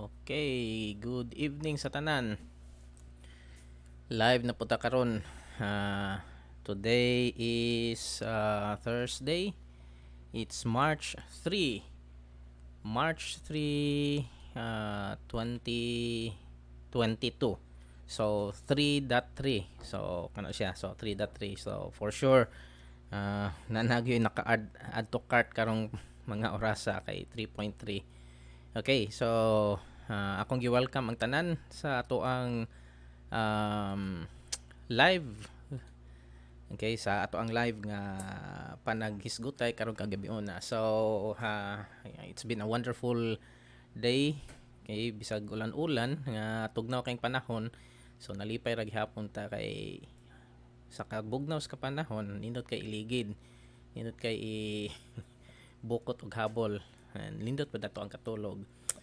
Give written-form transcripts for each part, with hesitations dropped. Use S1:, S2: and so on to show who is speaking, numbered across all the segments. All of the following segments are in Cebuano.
S1: Okay, good evening sa tanan. Live na po ta karon. Today is Thursday. It's March 3. March 3, 2022. So 3.3. So kano siya? So 3.3. So for sure naa na gyoy naka-add add to cart karong mga orasa kay 3.3. Okay, so akong gi-welcome ang tanan sa atoang live. Okay, sa atoang live nga panaghisgutay karong kagabiuna. So, it's been a wonderful day. Okay, bisag ulan-ulan nga tugnaw kayong panahon. So nalipay ra gihapon ta kay sa kabugnaw sa panahon, nindot kay iligid. Nindot kay i bukot og habol. And lindot pa dato ang katulog.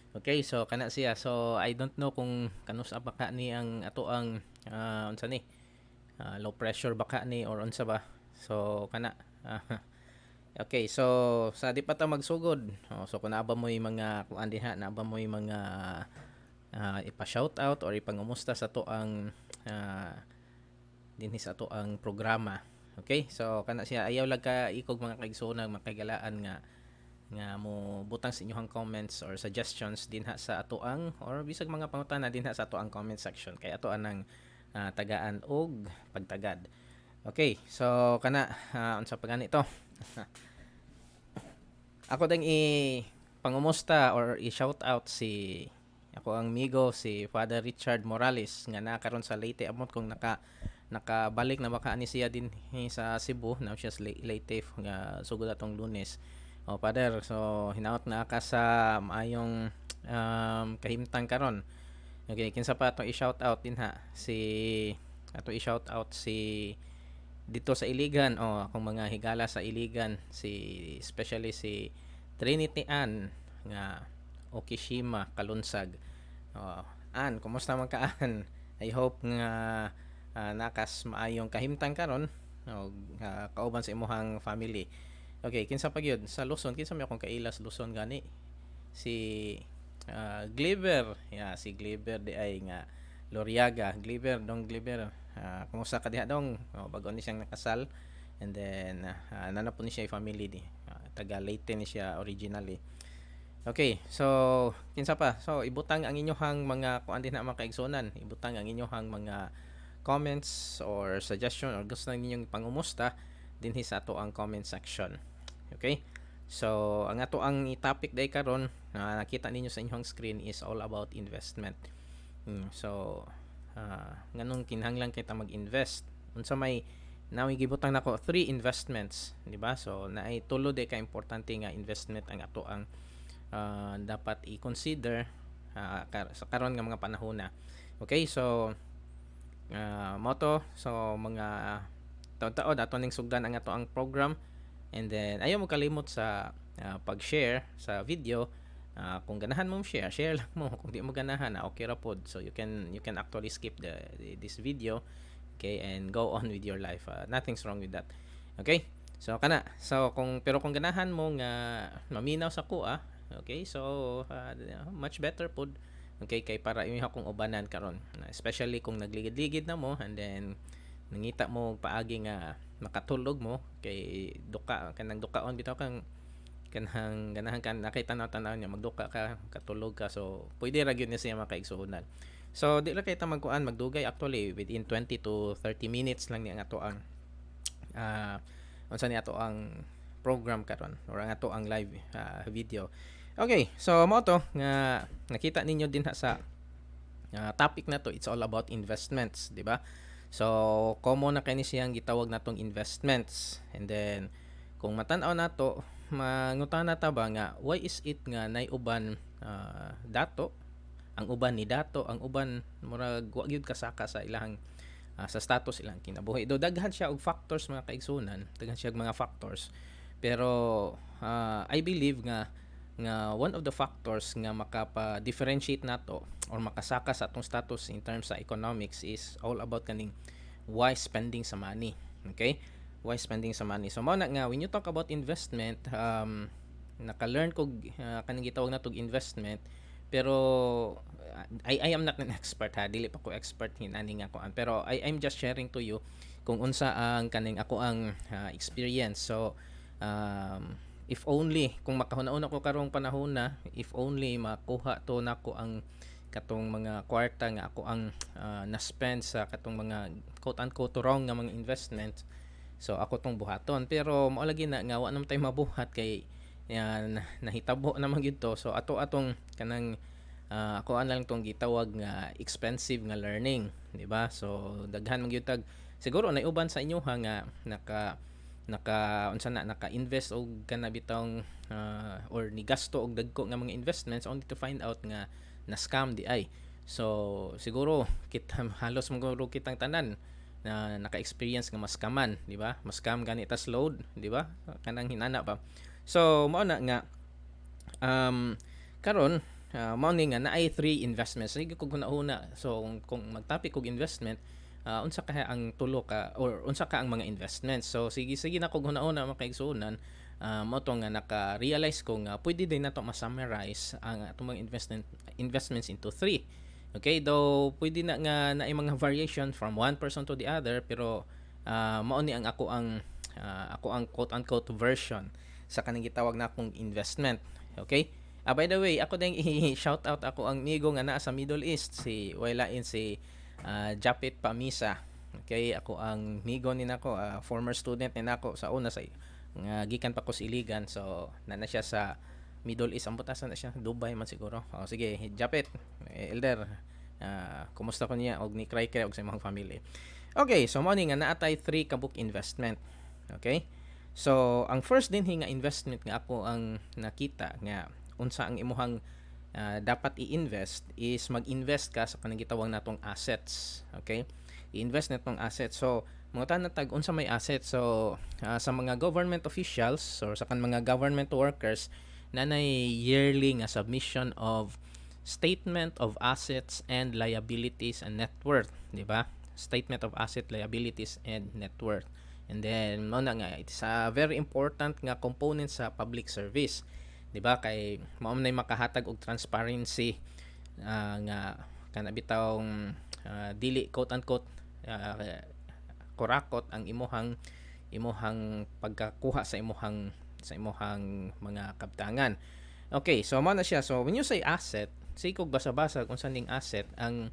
S1: Okay, so kana siya. So I don't know kung kanus-a pa ka ni ang atoang unsa ni? Low pressure ba ka ni or unsa ba? So kana. Okay, so sa di pa ta magsugod. Oh, so kung naa ba mo'y mga kuan diha, naa ba mo'y mga ipa-shout out or ipangumusta sa atoang dinhi sa atoang programa. Okay? So kana siya, ayaw lang ka ikog, mga kaigsuonan, mga kaigalaan nga mo butang sa inyong comments or suggestions dinha sa atoang or bisag mga pangutana dinha sa atoang comment section kay ato anang tagaan og pagtagad. Okay, so kana, unsa pa gani to? Ako dang i pangumusta or i-shout out si akoang amigo, si Father Richard Morales nga naa karon sa Leyte. Amot kung nakabalik na baka ani siya din sa Cebu na siya sa Leyte nga sugod atong Lunes. Oh, Father, so hinaot na ka sa maayong kahimtang karon. Okay, kinsa pa atong i-shout out dinha? Si ato i-shout out si dito sa Iligan, oh, akong mga higala sa Iligan, si especially si Trinity Ann nga Okishima Kalunsag. Oh, Ann, kumusta man ka, Ann? I hope nga nakas maayong kahimtang karon og kauban sa imuhang family. Okay, kinsa pa gyud sa Luzon? Kinsa may akong kaila sa Luzon gani? Si Gliver. Yeah, si Gliver di ay nga Loriaga. Gliver, dong Gliver. Kumusta ka diha, dong? Oh, bago ni siyang nakasal. And then naa na po ni siya family di. Taga Leyte ni siya originally. Okay, so kinsa pa? So ibutang ang inyong mga kuan din na, mga kaigsuonan. Ibutang ang inyong mga comments or suggestion or gusto ninyong pangumusta dinhi sa atoang comment section. Okay? So, ang atoang i-topic day karon na nakita ninyo sa inyong screen is all about investment. So, nganong kinahanglan kita mag-invest? Unsa may nawi gibutang nako three investments, di ba? So, naay tulo day ka importante nga investment ang atoang dapat i-consider sa karon nga mga panahon na. Okay, so mao to. So mga taod-taod, ato ning sugdan ang atoang program and then ayaw mo kalimot sa pag-share sa video. Kung ganahan mo share, share lang mo. Kung di mo ganahan, okay ra pod. So you can actually skip the this video, okay, and go on with your life. Nothing's wrong with that. Okay? So kana. So kung pero kung ganahan mo nga maminaw sa akoa, okay? So much better pod. Okay, kay para inyo akong ubanan karon. Especially kung nagligid-ligid na mo and then nangita mo paagi nga makatulog mo kay duka kanang dukaon bitaw kang kanang ganahan ka nakita na tan-aw niya magduka ka, katulog ka. So pwede ra gyud ni siya, mga kaigsuonan. So di ra kay ta magkuan, magdugay. Actually, within 20 to 30 minutes lang ni ang atoang unsa ni atoang program karon or ang atoang live video. Okay, so mao to nga nakita ninyo din ha sa topic na to, it's all about investments, di ba? So common na kay ni siyang gitawag natong investments. And then kung matan-aw nato, mangutana ta ba nga why is it nga nay uban dato, ang uban ni dato, ang uban murag wa gyud kasaka sa ilang sa status ilang kinabuhi? Do daghan siya og factors, mga kaigsuonan, daghan siya og mga factors. Pero I believe nga one of the factors nga makapa-differentiate nato or makasaka sa atong status in terms sa economics is all about kaning wise spending sa money. Okay? Wise spending sa money. So mao na nga when you talk about investment, naka-learn ko kaning gitawag natog investment, Pero I am not an expert ha, dili pa ko expert hinani nga kuan. Pero I'm just sharing to you kung unsa ang kaning ako ang experience. So if only kung makahuna-una ko karong panahon na, if only makuha to nako ang katong mga kwarta nga ako ang na-spend sa katong mga quote unquote wrong nga mga investment, so ako tong buhaton. Pero mao lagi na nga wa naman tay mabuhat kay yan, nahitabo naman gyud to. So ato atong kanang ako lang tong gitawag nga expensive nga learning, di ba? So daghan man gyud tag siguro na uban sa inyo ha nga naka naka unsa na, naka-invest og kana bitawng or ni gasto og dagko nga mga investments only to find out nga na scam diay. So siguro kita halos maguro kitang tanan na naka-experience nga ma-scaman, di ba? Ma-scam gani tas load, di ba? Kanang hinana ba. So mao na nga karon mao ni nga naay three investments. Sige kog huna-huna. So kung magtopic og investment, unsa kaya ang tulo ka or unsa ka ang mga investments? So sige sige na kog huna-huna, mga kaigsuonan, mao to nga naka-realize ko nga pwede din nato ma-summarize ang atong mga investments into three. Okay, though pwede na nga naay mga variation from one person to the other, pero mao ni ang ako ang quote unquote version sa kaning gitawag na akong investment. Okay? By the way, ako din i-shout out ako ang migo nga naa sa Middle East, si waylain si Japit Pamisa. Okay, ako ang migo ni nako, former student ni nako sa una sa nga gikan pa ko sa Iligan. So, nana siya sa Middle East. Ambot asa na siya, Dubai man siguro. Oh, sige, Japit, eh, elder. Kumusta ko niya og ni cry kay og sa imong family. Okay, so mo ni nga naa tay three ka book investment. Okay? So, ang first din nga investment nga ako ang nakita nga unsa ang imuhang dapat i-invest is mag-invest ka sa kanang gitawag natong assets. Okay? I-invest natong assets. So, mga tanan tag unsa may assets. So, sa mga government officials or sa kan mga government workers, nanay yearly nga submission of statement of assets and liabilities and net worth, di ba? Statement of asset, liabilities and net worth. And then mao na nga it's a very important nga component sa public service. Di ba? Kay mao nay makahatag og transparency nga kana bitawng dili quote unquote kurakot ang imuhang pagkakuha sa imuhang mga kabtangan. Okay, so mao na siya. So when you say asset, say kog basa-basa kung sa ning asset, ang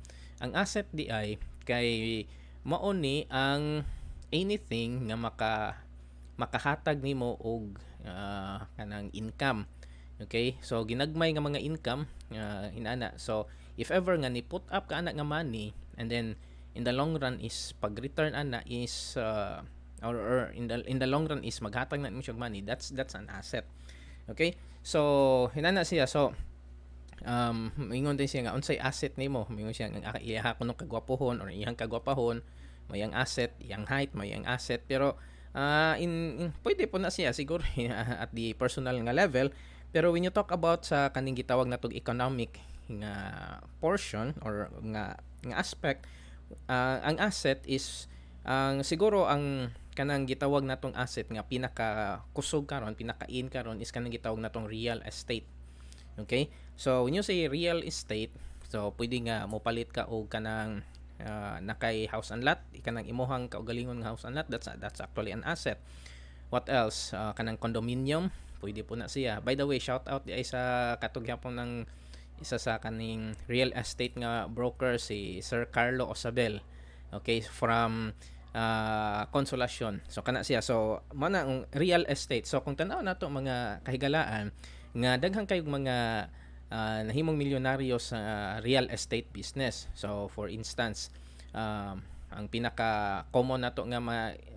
S1: asset di ay kay mao ni ang anything nga makahatag nimo og kanang income. Okay? So ginagmay nga mga income inana. So if ever nga ni put up ka ana nga money and then in the long run is pag return ana is or in the long run is maghatag na nimo siya money, that's an asset. Okay? So hinana siya. So mingon din siya nga unsay asset nimo, mingon siya nga iya kuno kagwapohon or iyang kagwapahon may ang asset, iyang height may ang asset, pero in pwede po na siya siguro at the personal nga level. Pero when you talk about sa kaning gitawag natog economic nga portion or nga aspect, ang asset is ang siguro ang kanang gitawag natong asset nga pinaka kusog karon, pinaka in karon is kanang gitawag natong real estate. Okay? So when you say real estate, so pwede nga mopalit ka og kanang nakay house and lot, kanang imuhang kaugalingon nga house and lot, that's actually an asset. What else? Kanang condominium, pwede po na siya. By the way, shout out di ay sa katugyapon ng isa sa kaning real estate nga broker, si Sir Carlo Osabel. Okay, from Consolacion. So kana siya. So mao na ang real estate. So kung tan-aw nato, mga kahigalaan, nga daghan kayong mga nahimong milyonaryo sa real estate business. So for instance, ang pinaka common nato nga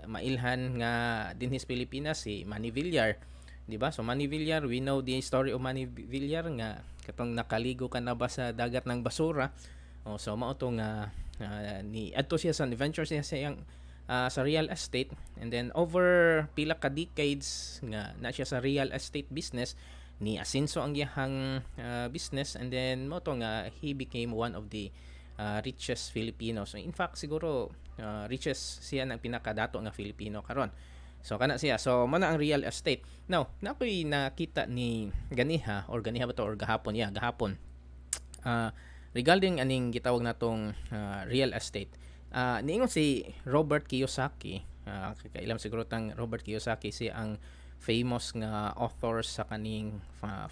S1: mailhan nga dinhi sa Pilipinas, si Manny Villar. Di ba? So Manny Villar, we know the story of Manny Villar nga katong nakaligo ka na ba sa dagat ng basura. Oh, so mao to nga ni adto siya sa adventure siya sa iyang sa real estate and then over pila ka decades nga na siya sa real estate business, ni asenso ang iyahang business and then mao to nga he became one of the richest Filipinos. So, in fact, siguro richest siya ng pinakadato nga Filipino karon. So kana siya. So mao na ang real estate. Now, na ako'y nakita ni ganiha or ganiha ba to or gahapon, yeah, gahapon. Regarding aning gitawag natong real estate, niingon si Robert Kiyosaki, kailam siguro tang Robert Kiyosaki, siya ang famous nga author sa kaning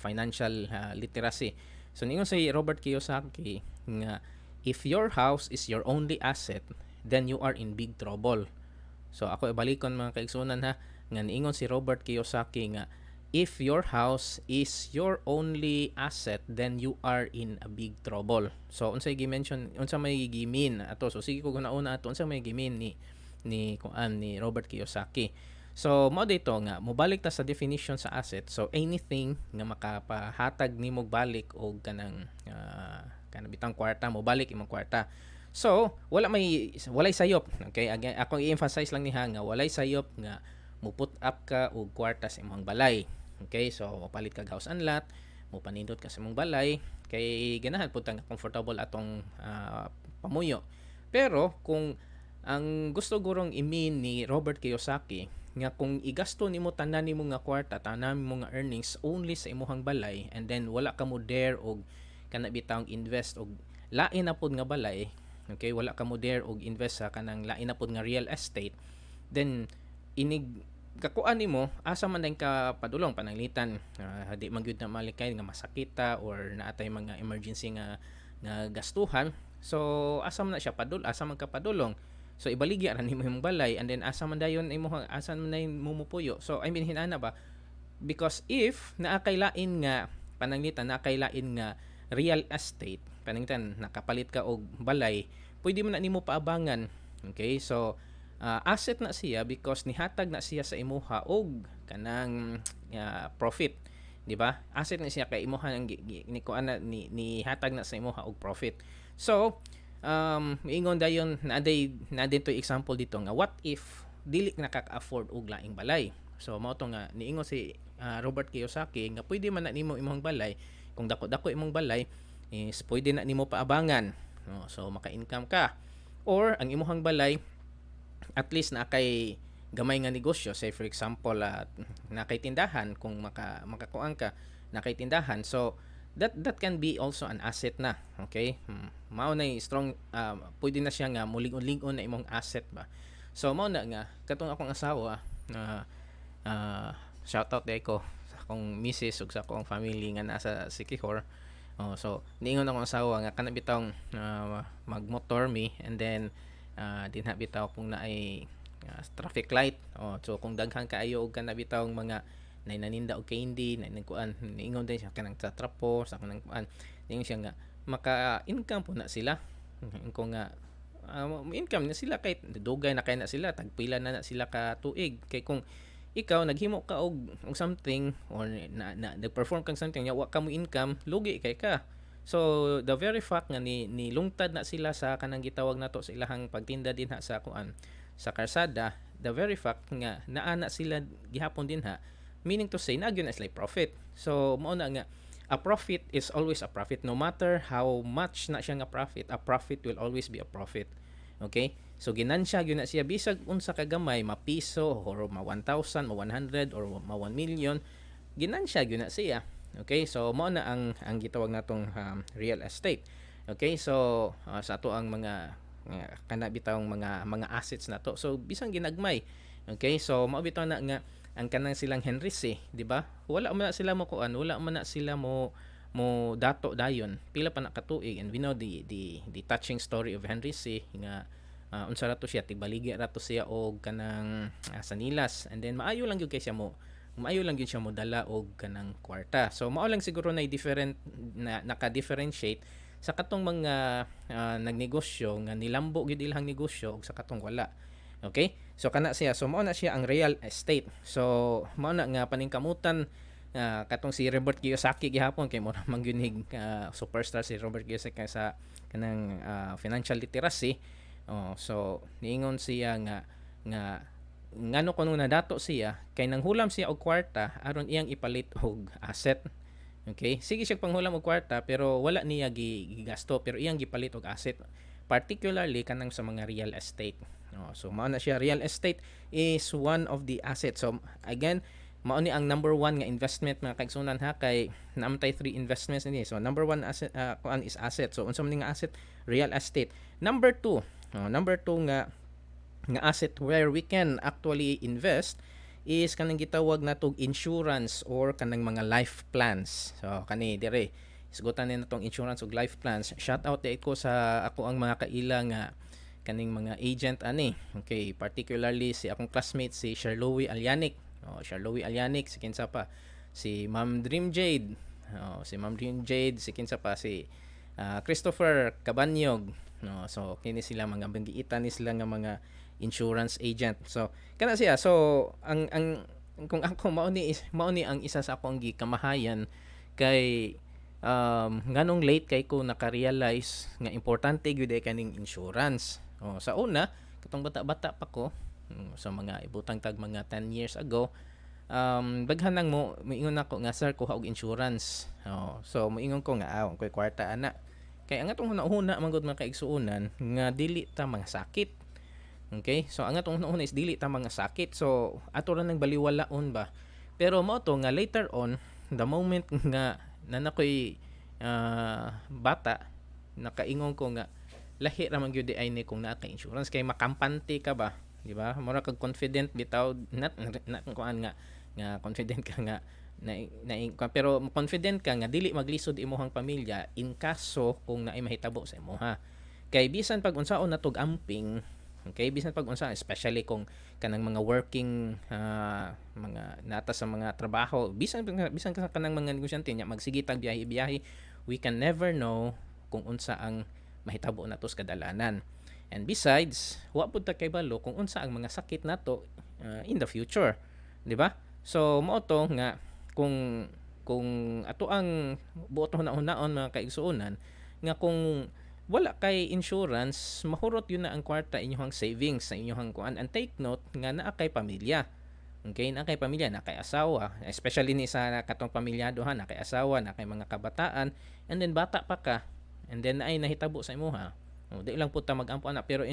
S1: financial literacy. So niingon si Robert Kiyosaki nga if your house is your only asset, then you are in big trouble. So ako ibalikon, mga kaigsunan, ha, nga niingon si Robert Kiyosaki nga if your house is your only asset, then you are in a big trouble. So unsay gi-mention, unsa may gi-mean ato? So sige ko una ato unsa may gi-mean ni kuan, ni Robert Kiyosaki. So mao dito nga mobalik ta sa definition sa asset. So anything nga makapahatag nimo balik og kanang bitang kwarta, mobalik imong kwarta. So wala may walay sayop. Okay, again, akong i-emphasize lang niha nga walay sayop nga mo put up ka og kwarta sa imong balay. Okay, so mopalit ka house and lot, mo panindot ka sa imong balay kay ganahan pud ta nga comfortable atong pamuyo. Pero kung ang gusto gurong i-mean ni Robert Kiyosaki nga kung igasto nimo tanan nimo nga kwarta, tanan nimo nga earnings only sa imuhang balay, and then wala ka mo dare og kana bitawng invest og lain na pud nga balay, okay, wala ka mo dare og invest sa kanang lain na pud nga real estate, then inig kakuan nimo, asa man din ka padulong? Pananglitan di man gyud na malikay nga masakita or naatay mga emergency nga gastuhan. So asa man na siya padul, asa man ka padulong? So ibaligya ra nimo imong balay, and then asa man dayon imo, asa man dayon mo mupuyo? So I mean, hinana ba, because if naa kay lain nga, pananglitan naa kay lain nga real estate, pananglitan nakapalit ka og balay, pwede man na nimo paabangan. Okay, so asset na siya because nihatag na siya sa imuha og kanang profit, di ba? Asset na siya kay imuha ang ni kuan na ni nihatag na sa imuha og profit. So miingon dayon na day na dito example dito nga what if dili nakaka-afford og laing balay? So mao to nga niingon si Robert Kiyosaki nga pwede man na nimo imong balay, kung dako-dako imong balay is pwede na nimo paabangan, no? So maka-income ka, or ang imuhang balay at least na kay gamay nga negosyo, say for example na kay tindahan, kung makakuan ka na kay tindahan, so that can be also an asset na. Okay, mao na strong, pwede na siya nga mulig-on-lig-on na imong asset ba. So mao na nga katong akong asawa na shout out day ko sa akong misis ug sa akong family nga nasa Siquijor. Oh, so niingon akong asawa nga kana bitawng magmotor mi and then dinha bitaw kung naay traffic light. Oh, so kung daghan kaayo og kana bitawng mga nay naninda og candy nay nagkuan, niingon din siya kanang sa trapo sa kanang kuan, niingon siya nga maka-income po na sila. Ko nga income na sila kay dugay na kay na sila, tagpila na na sila ka tuig. Kay kung ikaw naghimo ka og something or na nag-perform kang something nya wa ka mo income, lugi kay ka. So the very fact nga ni lungtad na sila sa kanang gitawag nato sa ilahang pagtinda dinha sa kuan, sa karsada, the very fact nga naa na sila gihapon dinha, meaning to say naa gyud na sila profit. So mao na nga a profit is always a profit. No matter how much na siya nga profit, a profit will always be a profit. Okay, so ginansya gyud na siya bisag unsa ka gamay, ma piso or ma 1,000, ma 100 or ma 1 million, ginansya gyud na siya. Okay, so mao na ang gitawag natong real estate. Okay, so sa ato ang mga kana bitawng mga assets nato. So bisan ginagmay. Okay, so mao bitaw na nga ang kanang silang Henry Sy, di ba? Wala man na sila mo kuan, wala man na sila mo dato dayon. Pila pa na katuig, and we know the touching story of Henry Sy nga unsa ra to siya, tigbaligya ra to siya og kanang sanilas, and then maayo lang gyud siya mo dala og kanang kwarta. So mao lang siguro na different na naka-differentiate sa katong mga nagnegosyo nga nilambo gyud ilang negosyo ug sa katong wala. Okay? So kana siya. So mao na siya ang real estate. So mao na nga paningkamutan katong si Robert Kiyosaki gihapon kay mo man gyud superstar si Robert Kiyosaki sa kanang financial literacy. Oh, so niingon siya nga ngano kuno nadato siya kay nanghulam siya og kwarta aron iyang ipalit og asset. Okay? Sige siya panghulam og kwarta pero wala niya gigasto, pero iyang gipalit og asset. Particularly kanang sa mga real estate. Oh, so mao na siya, real estate is one of the assets. So again, Mao ni ang number one nga investment, mga kaigsunan, ha, kay naa man tay three investments ni. So number one asset, kuan is asset. So unsa man ni nga asset? Real estate. Number two, oh, number two nga asset where we can actually invest is kanang gitawag natog insurance or kanang mga life plans. So kani dire isgutan ni natong insurance ug life plans. Shout out diay ko sa ako ang mga kaila nga kaning mga agent ani. Okay, particularly si akong classmate, si Sherlowie Alyanik. Oh, Sherlowie Alyanik, si kinsa pa? Si Ma'am Dream Jade. Oh, si Ma'am Dream Jade, si kinsa pa, si Christopher Cabanyog. No, so kini sila mga banggiitan ni sila nga mga insurance agent. So kana siya. So ang kung ako, mao ni ang isa sa akong gikamahayan kay nganong late kay ko naka-realize nga importante gyud ay kaning insurance. Oh, sa una, katong bata-bata pa ko, sa mga ibutang tag mga 10 years ago, daghan nang mo moingon ako nga, "Sir, kuha og insurance." Oh, so moingon ko nga, "Ah, koy kwarta ana." Kay ang atong huna-huna man gud, mga kaigsuonan, nga dili ta mga sakit. Okay? So ang atong huna-huna is dili ta mga sakit. So ato ra nang baliwalaon ba. Pero mao to nga later on, the moment nga nanakoy bata, nakaingon ko nga lahi ra man gyud ay ni kung naa kay insurance kay makampante ka ba, di ba? Mura kag confident bitaw, not kuan nga confident ka nga na, na, pero confident ka nga dili maglisod imuhang pamilya in kaso kung naay mahitabo sa imuha. Kay bisan pag unsaon natog amping, okay, bisan pag unsa, especially kung kanang mga working, mga nata sa mga trabaho, bisan ka kanang mga negosyante nya magsige tag biyahe-biyahe, we can never know kung unsa ang mahitabo nato sa kadalanan. And besides, wa pud ta kaybalo kung unsa ang mga sakit nato in the future, di ba? So mao to nga kung ato ang buot huna-hunaon, mga kaigsuonan, nga kung wala kay insurance, mahurot yun na ang kwarta, inyong savings sa inyong kuan. And take note nga naa kay pamilya. Okay, naa kay pamilya, naa kay asawa, especially ni sa katong pamilyado ha, naa kay asawa, naa kay mga kabataan, and then bata pa ka, and then ay nahitabo sa imuha. Oh, di lang pud ta mag-ampo ana, pero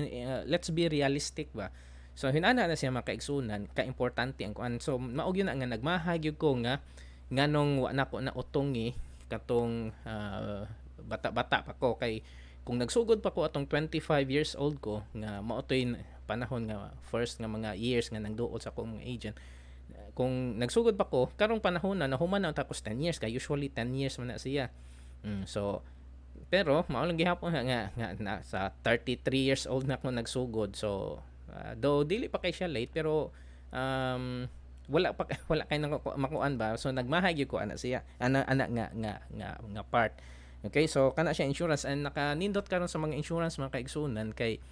S1: let's be realistic ba. So hinana na siya, mga kaigsunan, ka-importante ang kuan. So mao gyud na nga nagmahay gyud ko nga nganong wa na ko na utongi katong bata-bata pa ko, kay kung nagsugod pa ko atong 25 years old ko, nga mao to'y panahon nga first nga mga years nga nangduol sa akong mga agent, kung nagsugod pa ko karong panahon na, nahuman na tapos 10 years, kay usually 10 years man na siya. So pero mao lang gihapon nga na, sa 33 years old na ako nagsugod. So though dili pa kay siya late, pero wala kay nang makuan ba. So nagmahay gyud ko ana siya, ana nga part. Okay, so kana siya, insurance. And nakanindot karon sa mga insurance, mga kaigsunan, kay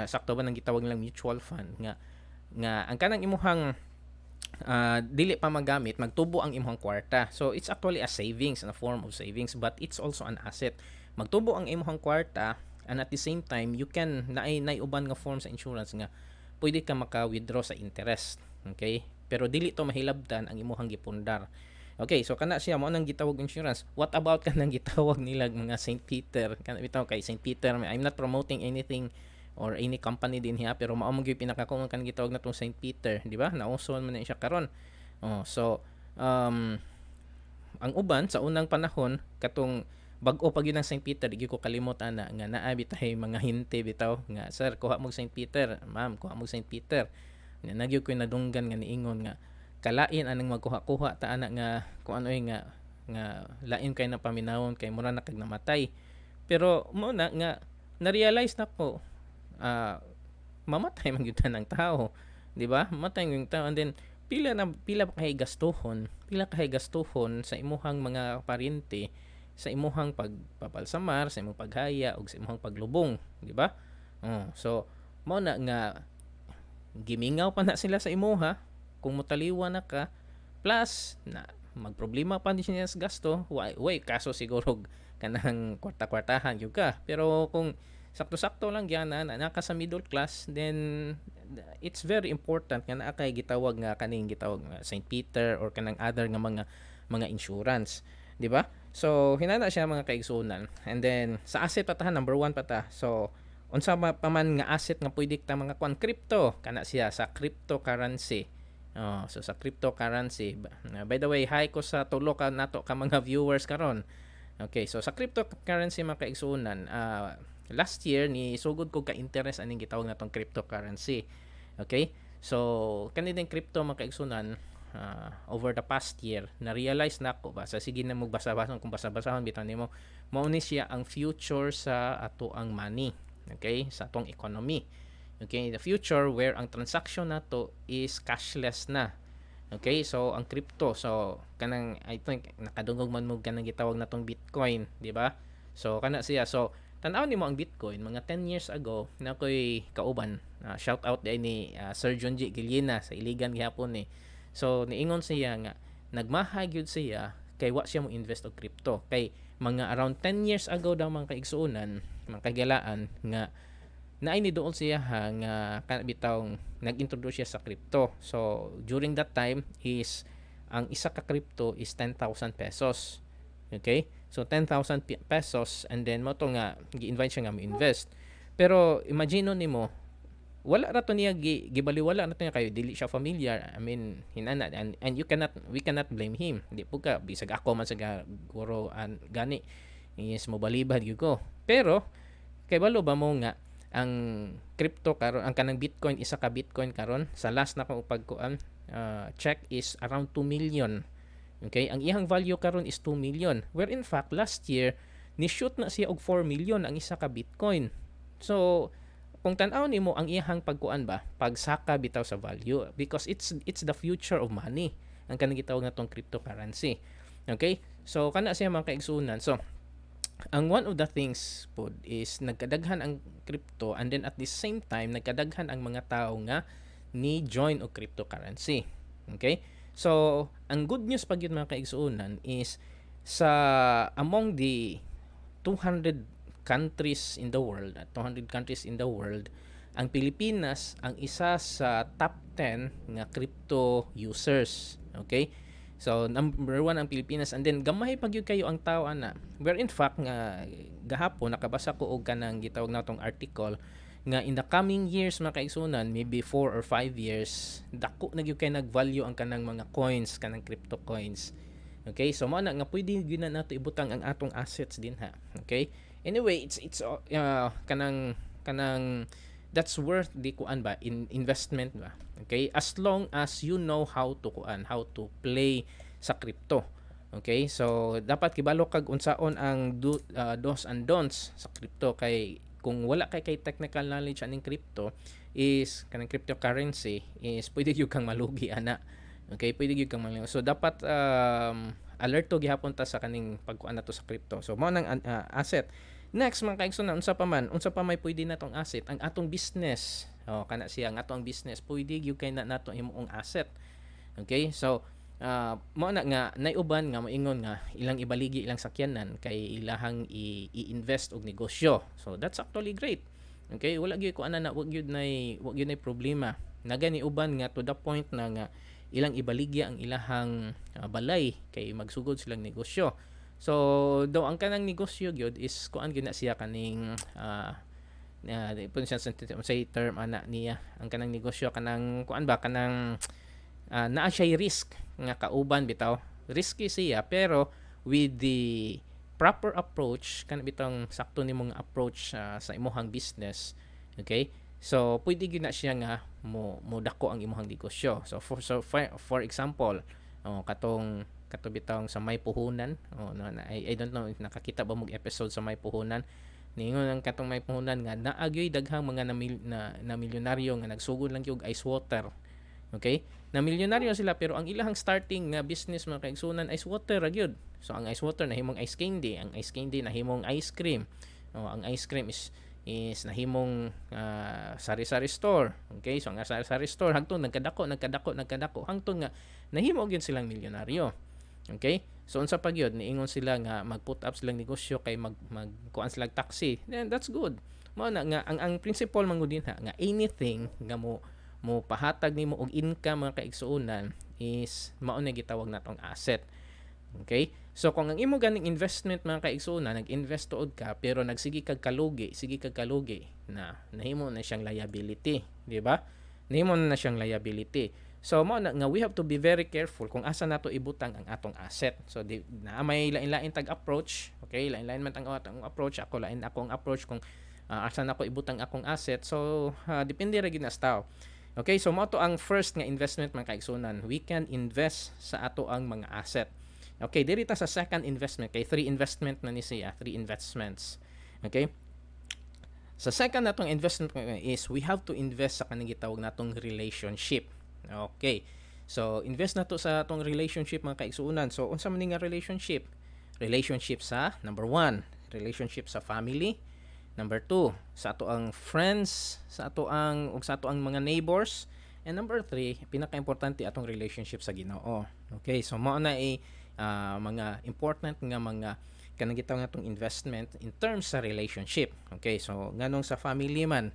S1: sakto ba nang gitawag nilang mutual fund nga ang kanang imuhang dili pa magamit, magtubo ang imuhang kwarta. So it's actually a savings, a form of savings, but it's also an asset. Magtubo ang imuhang kwarta and at the same time you can naay uban nga form sa insurance nga pwede ka maka-withdraw sa interest. Okay? Pero dili to mahilabtan ang imuhang gipundar. Okay, so kana siya, mo nang gitawag insurance. What about kanang gitawag nila mga St. Peter? Kana bitaw kay St. Peter, I'm not promoting anything or any company din hiya, pero mao man gyud pinaka-common kanang gitawag natong St. Peter, di ba? Nauso man na siya karon. Oh, so ang uban sa unang panahon katong bag-o pa gyud ang St. Peter, di ko kalimot ana nga naa bitay mga hinte bitaw nga, "Sir, kuha mo St. Peter. Ma'am, kuha mo St. Peter." Nga nagyud ko nadunggan nga niingon nga kalain anang magkuha-kuha ta ana nga kung ano nga nga lain kay na paminawon kay mura na kag namatay. Pero mo na nga na-realize na ko, mamatay man gyud ng tao, di ba? Mamatay gyud tao, and then pila na pila pa kay gastuhon, pila kay gastuhon sa imuhang mga paryente sa imuhang pagpabalsamar, sa imong paghaya ug sa imuhang paglubong, di ba? Oh, so mao na nga gimingaw pa na sila sa imuha kung motaliwa na ka, plus na magproblema pa din siya sa gasto. Way kaso siguro kanang kwarta-kwartahan gyud ka, pero kung sakto-sakto lang gyud na ka sa middle class, then it's very important nga naa kay gitawag nga kaning gitawag nga St. Peter or kanang other nga mga insurance, di ba? So hinana siya, mga kaigsunan. And then sa asset pa ta, number one pa ta. So unsa pa man nga asset nga pwede ta mga kuan? Crypto, kana siya sa cryptocurrency. Oh, so sa cryptocurrency. By the way, hi ko sa tulo ka nato ka mga viewers karon. Okay, so sa cryptocurrency, mga kaigsuonan, last year ni sugod ko ka interest aning gitawag natong cryptocurrency. Okay? So kani din crypto, mga kaigsuonan, over the past year na realize nako ba sa sige na mo basa-basahon kung basa-basahon bitaw nimo, mao ni siya ang future sa ato ang money. Okay? Sa atong economy. Okay, the future where ang transaction nato is cashless na. Okay, so ang crypto, so kanang I think nakadungog man mo kanang gitawag natong Bitcoin, di ba? So kana siya. So tan-aw nimo ang Bitcoin mga 10 years ago na ko'y kauban. Shout out diay ni Sir John G. Gillena sa Iligan gihapon ni. So niingon siya nga nagmahay gyud siya kay wa siya mo invest og crypto kay mga around 10 years ago daw, mga kaigsuonan, mga kahigalaan, nga naay ni duol siya ha nga kana bitawng nag-introduce siya sa crypto. So during that time is ang isa ka crypto is 10,000 pesos. Okay? So 10,000 pesos and then mao to nga gi-invite siya nga mo-invest. Pero imagine nimo, wala ra to niya gibaliwala na to niya kayo dili siya familiar. I mean, hinana and you cannot we cannot blame him. Di po ka bisag ako man sa guro an gani is mobalibad gyud ko. Pero kay balo ba mo nga ang crypto karon, ang kanang Bitcoin, isa ka Bitcoin karon sa last na ko pagkuan check is around 2 million? Okay, ang iyang value karon is 2 million, where in fact last year ni shoot na siya og 4 million ang isa ka Bitcoin. So kung tan-aw nimo ang iyang pagkuan ba, pagsaka bitaw sa value, because it's the future of money ang kanang gitawag natong cryptocurrency. Okay, so kana siya, mga kaigsuonan. So ang one of the things pod is nagkadaghan ang crypto and then at the same time nagkadaghan ang mga tao nga ni join og cryptocurrency. Okay? So, ang good news pag yun, mga kaigsuonan, is sa among the 200 countries in the world, 200 countries in the world, ang Pilipinas ang isa sa top 10 nga crypto users. Okay? So number one ang Pilipinas and then gamay pag gyud kayo ang tao ana. Where in fact nga gahapon nakabasa ko og kanang gitawag natong article nga in the coming years, mga kaigsuonan, maybe 4 or 5 years, dako na gyud kay nag-value ang kanang mga coins, kanang crypto coins. Okay, so mao na nga pwede gyud na nato ibutang ang atong assets din ha. Okay? Anyway, it's kanang that's worth the kuan ba in investment ba. Okay? As long as you know how to kuan, how to play sa crypto. Okay? So dapat kibalo kag unsaon ang do's and don'ts sa crypto kay kung wala kay technical knowledge aning crypto is kanang cryptocurrency is pwede gyud kang malugi ana. Okay, pwede gyud kang malugi. So dapat alerto gihapon ta sa kaning pagkuan nato sa crypto. So mao nang asset. Next, mga kaigsoon, unsa pa man? Unsa pa may pwede natong asset? Ang atong business. Oh, kana siya ang atong business pwede gyud kay na nato imong asset. Okay? So mao na nga nay uban nga moingon nga ilang ibaligi ilang sakyanan kay ilahang i-invest og negosyo. So that's actually great. Okay, wala gyud ko ana na wa gyud nay problema. Nagani uban nga to the point na nga ilang ibaligya ang ilahang balay kay magsugod silang negosyo. So daw ang kanang negosyo gyud is kuan gyud na siya kaning pun siya say term ana niya ang kanang negosyo, kanang kuan ba, kanang naa siya risk nga kauban bitaw, risky siya, pero with the proper approach kana bitong sakto nimo nga approach sa imong business, okay, so pwede gyud na siya nga mo dako ang imong negosyo. So for example, oh, katong kato bitawng sa may puhunan, oh, no, na, I don't know if nakakita ba mo episode sa may puhunan. Ningon ang katong may puhunan nga naa gyoy daghang mga na milyonaryo nga nagsugod lang gyud ice water. Okay, na milyonaryo sila, pero ang ilahang starting nga business, mga kaigsunan, ice water ra gyud. So ang ice water nahimong ice candy, ang ice candy nahimong ice cream, oh, ang ice cream is nahimong sari-sari store. Okay, so ang sari-sari store hangtong nagkadako, nagkadako, nagkadako hangtong nga nahimo gyud silang milyonaryo. Okay? So unsa pa gyud, niingon sila nga mag-put up silang negosyo kay mag kuan sila taxi. Then that's good. Mao na nga ang principle man gud ha nga anything nga mo pahatag nimo og income, mga kaigsuonan, is mao na gitawag natong asset. Okay? So kung ang imo ganing investment, mga kaigsuonan, nag-invest tuod ka pero nagsige kag kalugi, sige kag kalugi na nahimo na siyang liability, di ba? Nahimo na siyang liability. So mao na nga we have to be very careful kung asa nato ibutang ang atong asset. So di, na may lain-lain tag approach, okay? Lain-lain man ang atong approach. Ako, lain akong approach kung asa nako ibutang akong asset. So depende ra gyud na sa tao. Okay, so mao to ang first nga investment, mga kaigsunan. We can invest sa ato ang mga asset. Okay, diri ta sa second investment, kay three investment na ni siya, three investments. Okay? Sa second natong investment is we have to invest sa kaning gitawag natong relationship. Okay. So, invest nato sa atong relationship, mga kaigsuonan. So, unsa man ni nga relationship? Relationship sa number one, relationship sa family. Number two, sa ato ang friends, sa ato ang ug sa ato ang mga neighbors. And number three, pinaka-importante, atong relationship sa Ginoo. Okay, so mao na ay mga important nga mga kanang gitawag natong investment in terms sa relationship. Okay, so nganong sa family man?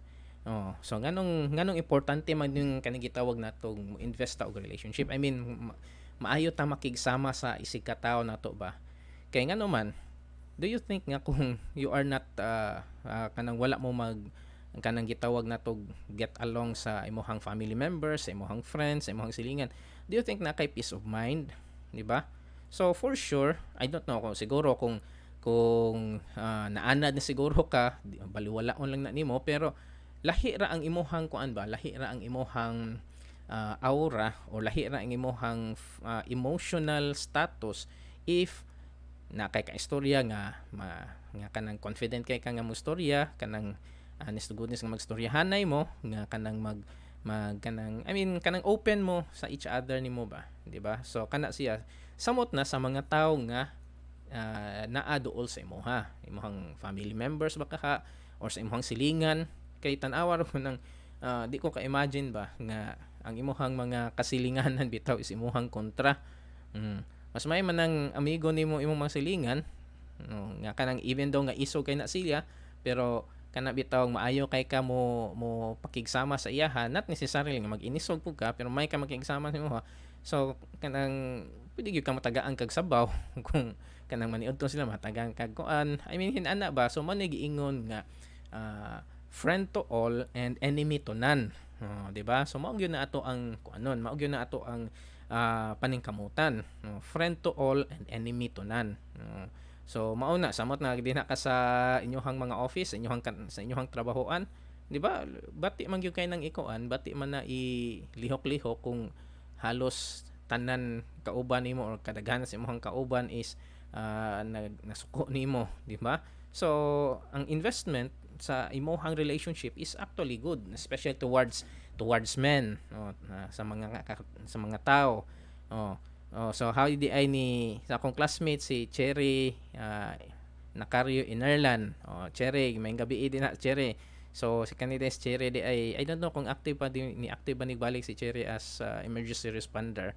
S1: Oh, so nganong importante man yung kaning gitawag natong invest ta og relationship? I mean, maayo ta makigsama sa isig ka tawo nato ba? Kay ngano man, do you think nga kung you are not kanang wala mo mag kanang gitawag natog get along sa imong family members, sa imong friends, sa imong silingan, do you think na kay peace of mind, di ba? So for sure, I don't know kung siguro kung naanad na siguro ka, baliwalaon lang na nimo, pero lahi ra ang imuhang kuan ba, lahi ra ang imuhang aura o lahi ra ang imuhang emotional status if na kay ka istorya nga nga kanang confident kay ka nga mo istorya, kanang honest to goodness nga magstoryahanay mo, nga kanang mag mag kanang, I mean, kanang open mo sa each other nimo ba, di ba? So kana siya samot na sa mga tawo nga naa duol sa imuha, imong family members ba ka or sa imong silingan. Kay tan-awa ra ko nang di ko ka-imagine ba nga ang imuhang mga kasilinganan bitaw is imuhang kontra. Mas may man ang amigo nimo imong mga silingan, no, nga kanang even though nga isog kay na siya, pero kana bitaw maayo kay ka mo mo pakigsama sa iyaha, not necessarily nga mag-inisog pud ka, pero may ka makigsama sa imuha. So kanang pwede gyud ka matagaan kag sabaw kung kanang maniudto sila, matagaan kag kuan, I mean, hinana ba. So man giingon nga friend to all and enemy to none. Oh, di ba? So mao gyud na ato ang kuanon, mao gyud na ato ang paningkamutan. No, friend to all and enemy to none. No. So mao na, samot na dinha ka sa inyohang mga office, sa inyohang trabahoan, di ba? Bati man gyud kay nang ikuan, bati man na i lihok-lihok kung halos tanan kauban nimo or kadaghanan sa imong kauban is nag nasuko nimo, di ba? So ang investment sa imuhang relationship is actually good, especially towards towards men, no, na, sa mga tao. Oh, so how di ay ni sa akong classmate si Cherry Nacario Inerlan. Oh, Cherry, may gabi din na, Cherry. So si kanina si Cherry di ay, I don't know kung active pa di, ni active ba ni balik si Cherry as emergency responder.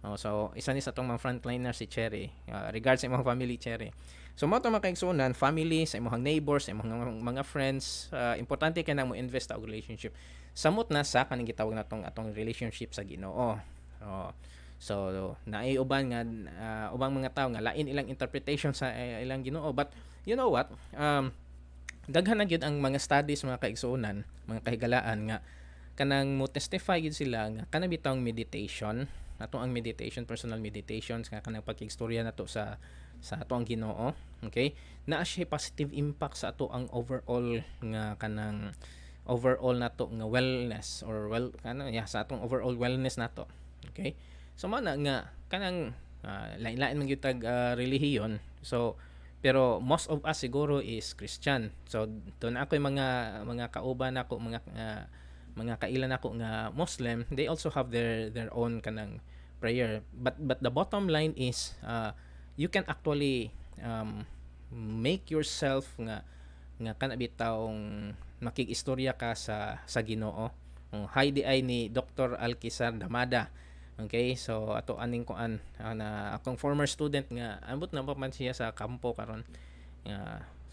S1: Oh, so isa ni sa atong mga frontliner si Cherry. Regards sa imong family, Cherry. So mao to, mga kaigsuonan, family, sa imong neighbors, sa imong mga friends, importante kay na mo invest sa relationship. Samot na sa kaning gitawag natong atong relationship sa Ginoo. Oh. So naay uban nga ubang mga tao nga lain ilang interpretation sa ilang Ginoo, but you know what? Daghan na gyud ang mga studies, mga kaigsuonan, mga kahigalaan, nga kanang mo testify gyud sila nga kana bitawng meditation ato, ang meditation, personal meditations, nga kanang pagkigstorya nato sa ato ang Ginoo, okay, naa siya positive impact sa ato ang overall nga kanang overall nato nga wellness or well kana, yeah, sa atong overall wellness nato. Okay, so mao na nga kanang lain-lain man gyud tag relihiyon. So pero most of us siguro is Christian. So doon ako yung mga kauban nako, mga kailan nako nga Muslim, they also have their own kanang prayer, but the bottom line is you can actually make yourself nga nga kana bitawng makig-istorya ka sa Ginoo. Oh, hi di ay ni Dr. Alquizar Damada. Okay, so ato aning kuan na akong former student nga ambot na pa man siya sa kampo karon.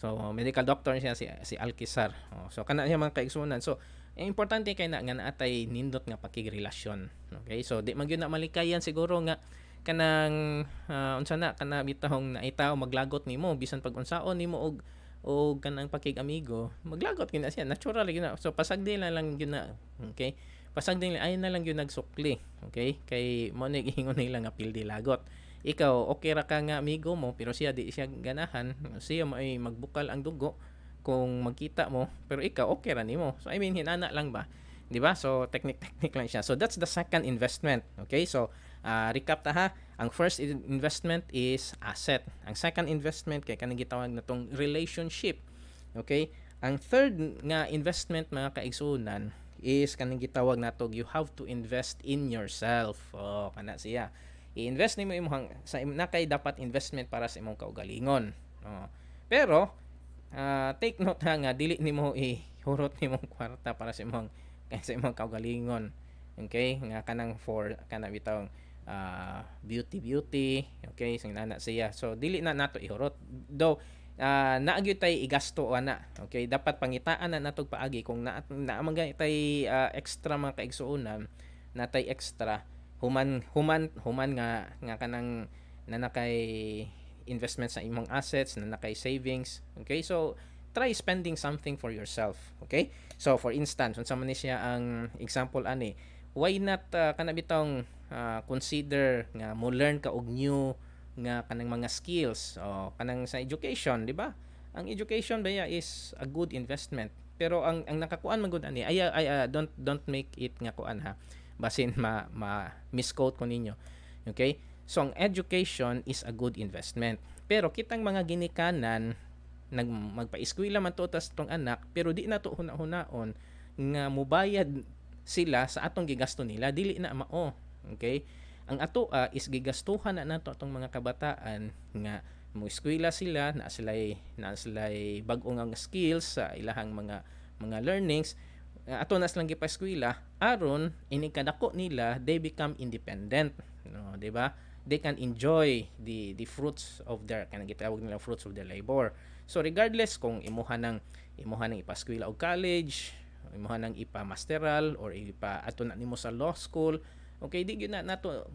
S1: So medical doctor siya, si si Alquizar. Oh, so kana siya, mga kaigsuonan. So importante kay na nga naatay nindot nga pakigrelasyon. Okay? So di man gyud na malikayan siguro nga kanang unsa na kana bitawng naitaw maglagot nimo, bisan pag unsaon nimo og kanang pakig-amigo, maglagot gyud na siya, natural gyud na. So pasagdi na lang gyud na. Okay? Pasagdi ay na lang gyud nagsukli, okay? Kay mo ni giingon nila nga pildi lagot. Ikaw okay ra ka nga amigo mo, pero siya di siya ganahan, siya may magbukal ang dugo kung magkita mo, pero ikaw okay ra nimo. So I mean, hinana lang ba? 'Di ba? So technique technique lang siya. So that's the second investment. Okay? So recap ta ha. Ang first investment is asset. Ang second investment kay kanang gitawag natong relationship. Okay? Ang third nga investment, mga kaigsunan, is kaning gitawag nato, you have to invest in yourself. Oh, kana siya. I-invest nimo imong sa na kay dapat investment para sa imong kaugalingon. Oh. Pero take note ha nga dili nimo ihurot nimong kwarta para sa imong kaugalingon. Okay? Nga kanang for kana bitawng beauty beauty, okay, sing nana siya. So dili na nato ihurot. Though naa gyud tay igasto ana. Okay, dapat pangitaan na nato paagi kung na naa man tay extra, mga kaigsuonan, natay extra human human human nga nga kanang na nakay investment sa imong assets, na nakay savings. Okay, so try spending something for yourself. Okay? So for instance, unsa man ni siya ang example ani? Why not kana bitong consider nga mo learn ka og new nga kanang mga skills o kanang sa education, di ba? Ang education ba is a good investment. Pero ang nakakuan man gud ani ay don't make it nga kuan ha. Basin ma misquote ko ninyo. Okay? So ang education is a good investment. Pero kitang mga ginikanan nag magpa-eskwela man to tas tong anak, pero di na to huna-hunaon nga mubayad sila sa atong gigasto nila. Dili na mao, okay? Ang ato is gigastuhan na nato atong mga kabataan nga mo eskwela sila, na sila'y bag-o nga skills sa ilahang mga learnings. Ato na silang gipa-eskwela aron inig kadako nila, they become independent, no, di ba? They can enjoy the fruits of their, kanang gitawag nila, fruits of their labor. So regardless kung imuha nang ipaskwela og college, imuha nang ipa-masteral or ipa ato na nimo sa law school, okay, di gyud na nato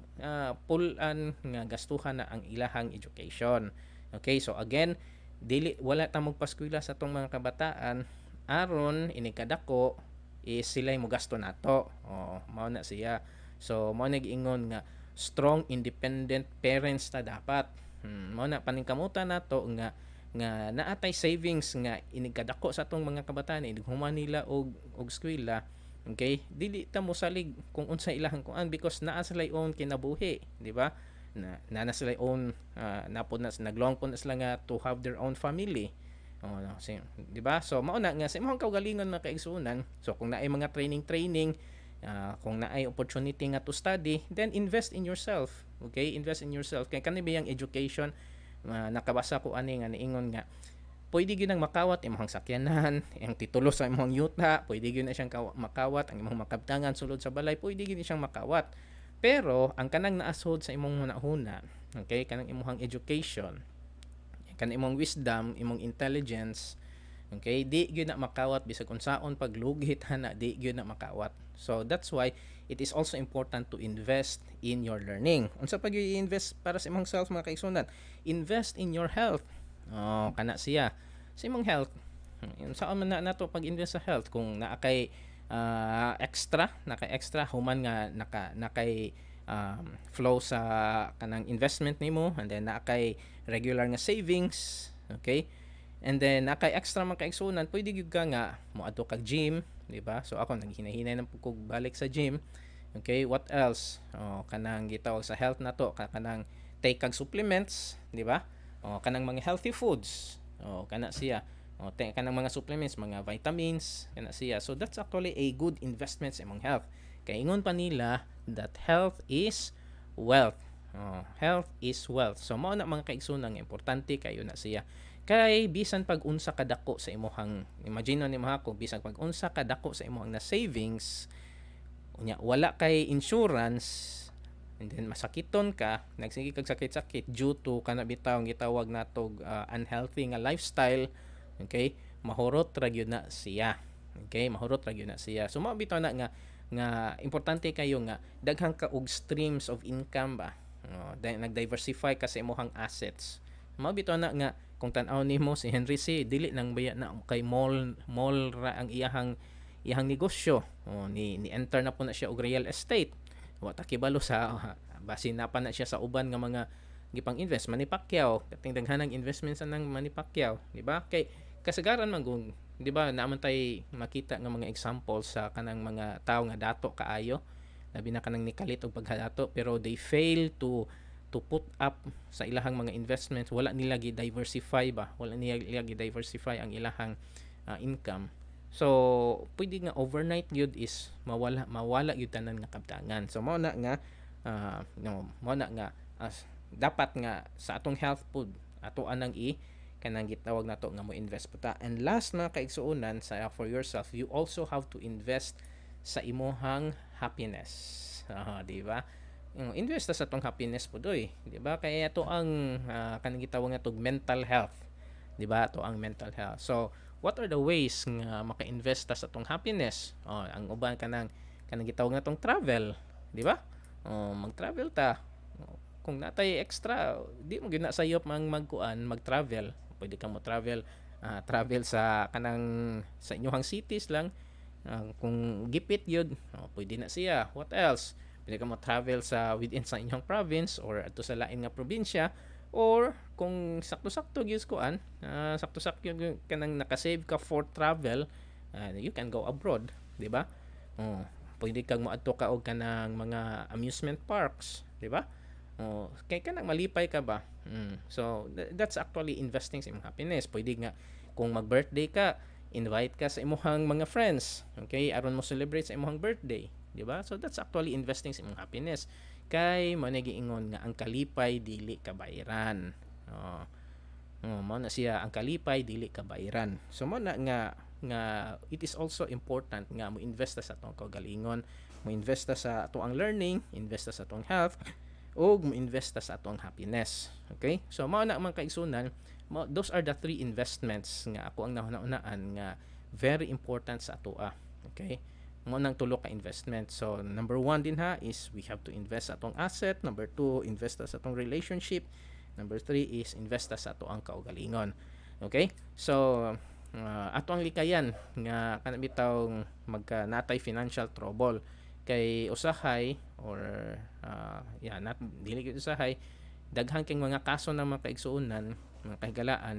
S1: pull-an nga gastuhan na ang ilahang education. Okay, so again, dili, wala ta magpaskwela sa atong mga kabataan aron inig kadako is sila mo gasto nato. Oh, mao na siya. So mao na giingon nga strong independent parents ta dapat. Mao na paningkamutan nato nga nga naatay savings nga inig kadako sa atong mga kabataan, inig human nila og eskwela, okay, dili ta mosalig kung unsa ilahang kuan because naa sila own kinabuhi, di ba? Na na sila own napod na naglong po na sila nga to have their own family. Oh, no, si, di ba? So mao na nga sa imong kaugalingon, mga kaigsuonan, so kung naay mga training training, kung naay opportunity nga to study, then invest in yourself. Okay? Invest in yourself. Kay kani biyang education, nakabasa ko ani nga niingon nga pwede gyud nang makawat imong sakyanan, ang titulo sa imong yuta, pwede gyud na siyang makawat ang imong makabtangan sulod sa balay, pwede gyud siyang makawat. Pero ang kanang naasod sa imong hunahuna, okay, kanang imong education, kanang imong wisdom, imong intelligence, okay, di gyud na makawat bisag unsaon paglugit na, di gyud na makawat. So that's why it is also important to invest in your learning. Unsa pa gyud i-invest para sa imong self, mga kaigsuonan? Invest in your health. Oh, kana siya. Sa imong health, unsaon man na nato pag-invest sa health? Kung naa kay extra, naka extra human nga nakay flow sa kanang investment nimo and then naa kay regular nga savings, okay? And then naa kay extra, man kaigsuonan, pwede gyud ka nga moadto kag gym, di ba? So ako naghinahinay nang kog balik sa gym. Okay, what else? Oh, kanang gitawag sa health na to, kanang take kag supplements, di ba? Oh, kanang mga healthy foods. Oh, kana siya. Oh, take kanang mga supplements, mga vitamins, kana siya. So that's actually a good investment sa imong health. Kay ingon pa nila that health is wealth. Oh, health is wealth. So mao na, mga kaigsuonan, nga importante kayo na siya. Kay bisan pag unsa kadako sa imong, imagine nimo ha, kung bisan pag unsa kadako sa imong na savings, unya wala kay insurance and then masakiton ka, nagsige kag sakit-sakit due to kana bitaw gitawag natog unhealthy nga lifestyle, okay, mahurot ra gyud na siya. Okay, mahurot ra gyud na siya. So mao bitaw na nga nga importante kayo nga daghan ka og streams of income ba. No, nag-diversify ka sa imong assets. Mao bitaw na nga kung tan-aw nimo si Henry Sy, dili nang baya na kay mall mall ra ang iyahang iyang negosyo. Oh, ni enter na po na siya og real estate. Wa ta kibalo sa basin na pa na siya sa uban nga mga gipang invest. Manny Pacquiao, kating daghanang investment sa nang Manny Pacquiao, di ba? Kay kasagaran man kung, di ba, naaman tay makita nga mga example sa kanang mga tawo nga dato kaayo, labi na kanang nikalit og pagkadato, pero they fail to put up sa ilahang mga investments. Wala nila gi-diversify ba, wala nila gi-diversify ang ilahang income. So pwede nga overnight gyud is mawala, mawala gyud tanan nga kabtangan. So mao na nga no, mao na nga as dapat nga sa atong health food ato anang i kanang gitawag nato nga mo invest pa ta. And last, mga kaigsuonan, sa for yourself, you also have to invest sa imuhang happiness, di ba? Invest ta sa atong happiness po doy, di ba? Kaya ato ang kanang gitawag nga tog mental health, di ba? Ato ang mental health. So what are the ways nga maka-invest ta sa atong happiness? Oh, ang uban kanang gitawag nga tong travel, di ba? Oh, mag-travel ta. Oh, kung natay extra, di mo gyud na sayop mang magkuan, mag-travel. Pwede ka mo travel, travel sa kanang sa inyong cities lang. Kung gipit gyud, oh, pwede na siya. What else? Pwede ka mo travel sa within sa inyong province or adto sa lain nga probinsya, or kung sakto-sakto gyud kuan, sakto-sakto gyud kanang nakasave ka for travel, you can go abroad, di ba? Oh, pwede kang moadto ka og kanang mga amusement parks, di ba? Oh, kay kanang malipay ka ba? So that's actually investing sa imong happiness. Pwede nga kung mag-birthday ka, invite ka sa imong mga friends, okay? Aron mo celebrate sa imong birthday, di ba? So that's actually investing sa imong happiness. Kay mo giingon nga ang kalipay dili kabayaran. Oh. Oh, mao na siya, ang kalipay dili kabayaran. So mo na nga it is also important nga mo invest sa atong kaugalingon, mo invest sa atong learning, invest sa atong health, ug mo invest sa atong happiness. Okay? So mao na, mga kaigsunan, those are the three investments nga ako ang nahuna-hunaan nga very important sa atoa. Okay? Mao nang tulo ka investment. So number one din ha is we have to invest sa atong asset. Number two, invest sa atong relationship. Number three is invest sa ato ang kaugalingon. Okay? So ato ang likayan nga kanang bitaw magka natay financial trouble, kay usahay or yeah, not dili gyud usahay, daghan kay mga kaso ng mga kaigsuonan, mga kahigalaan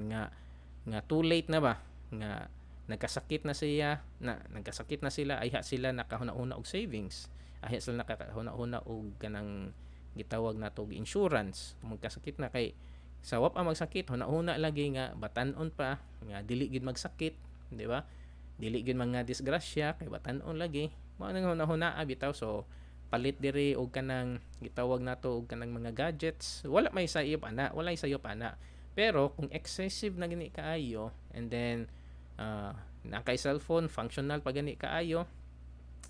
S1: nga too late na ba, nga nagkasakit na siya na nagkasakit na sila, ayha sila nakahuna-huna og savings, ayha sila nakahuna-huna og kanang gitawag nato og insurance. Kung magkasakit na, kay sa wa pa magsakit, huna-huna lagi nga batan-on pa, nga dili gid magsakit, di ba? Dili gid mga disgrasya kay batan-on lagi. Mao nang huna-huna bitaw. So palit diri og kanang gitawag nato og kanang mga gadgets. Wala may sayop ana, wala sayop ana, pero kung excessive na gani kaayo and then na kay cellphone, functional pa gani kaayo,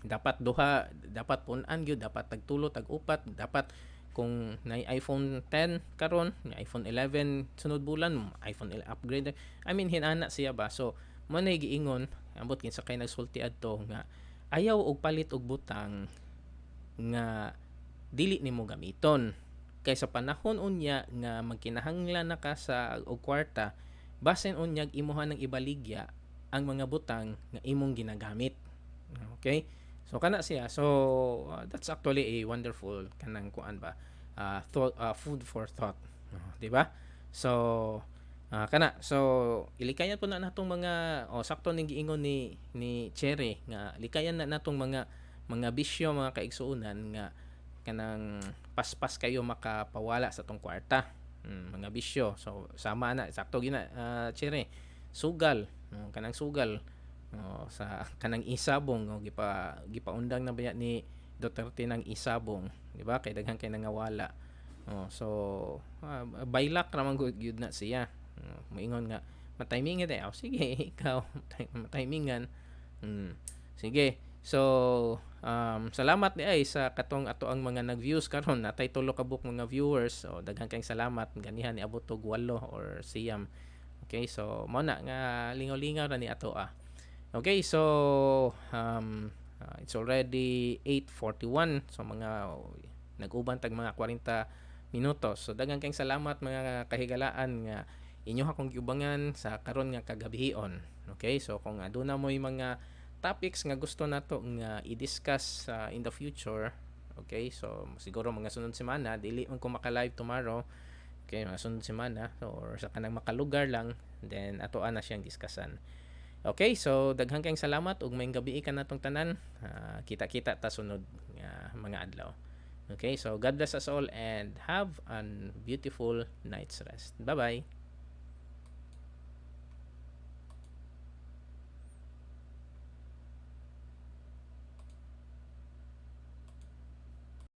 S1: dapat duha, dapat pun-an gyud, dapat tag tulo, tag upat, dapat kung na iPhone 10 karon, na iPhone 11 sunod bulan, iPhone 11 upgrade. I mean, hinana siya ba. So mo na giingon, ambot kinsa kay nagsulti adto nga ayaw og palit og butang nga dili nimo gamiton, kay sa panahon unya nga magkinahanglan na ka sa og kwarta, basin unyag imuha nang ibaligya ang mga butang nga imong ginagamit. Okay? So kana siya. So that's actually a wonderful kanang kuan ba, thought, food for thought, di ba? So kana, so ilikayan po na natong mga, oh, sakto ning giingon ni Cherry nga likayan na natong mga bisyo, mga kaigsuonan, nga kanang paspas kayo makapawala sa tong kwarta. Mga bisyo. So sama na sakto gina, Cherry, sugal, no, kanang sugal, oh, sa kanang isabong, oh, gipaundang na ba ni Duterte ng isabong, di ba? Kay daghan kay nangawala. Oh, so baylak ra man gud gyud na siya. Oh, moingon nga mataymingan eh. Oh, sige, ikaw mataymingan. Sige. So salamat di ay sa katong ato ang mga nag-views karon, natay tulo ka buok mga viewers. So daghan kayong salamat, ganihan niabot og 8 or 9. Okay, so mao na nga lingaw-lingaw ra ni ato ah. Okay, so it's already 8:41. So mga nag-uban tag mga 40 minutos. So daghan kayong salamat, mga kahigalaan, nga inyo akong giubangan sa karon nga kagabihion. Okay, so kung aduna mo'y mga topics nga gusto nato nga i-discuss in the future, okay, so siguro mga sunod semana, dili man ko maka-live tomorrow, okay, mga sunod semana or sa kanang makalugar lang, then ato na siyang discussan. Okay, so daghan kayong salamat ug maayong gabii kanatong tanan. Kita-kita ta sunod nga mga adlaw. Okay, so God bless us all and have a beautiful night's rest. Bye-bye.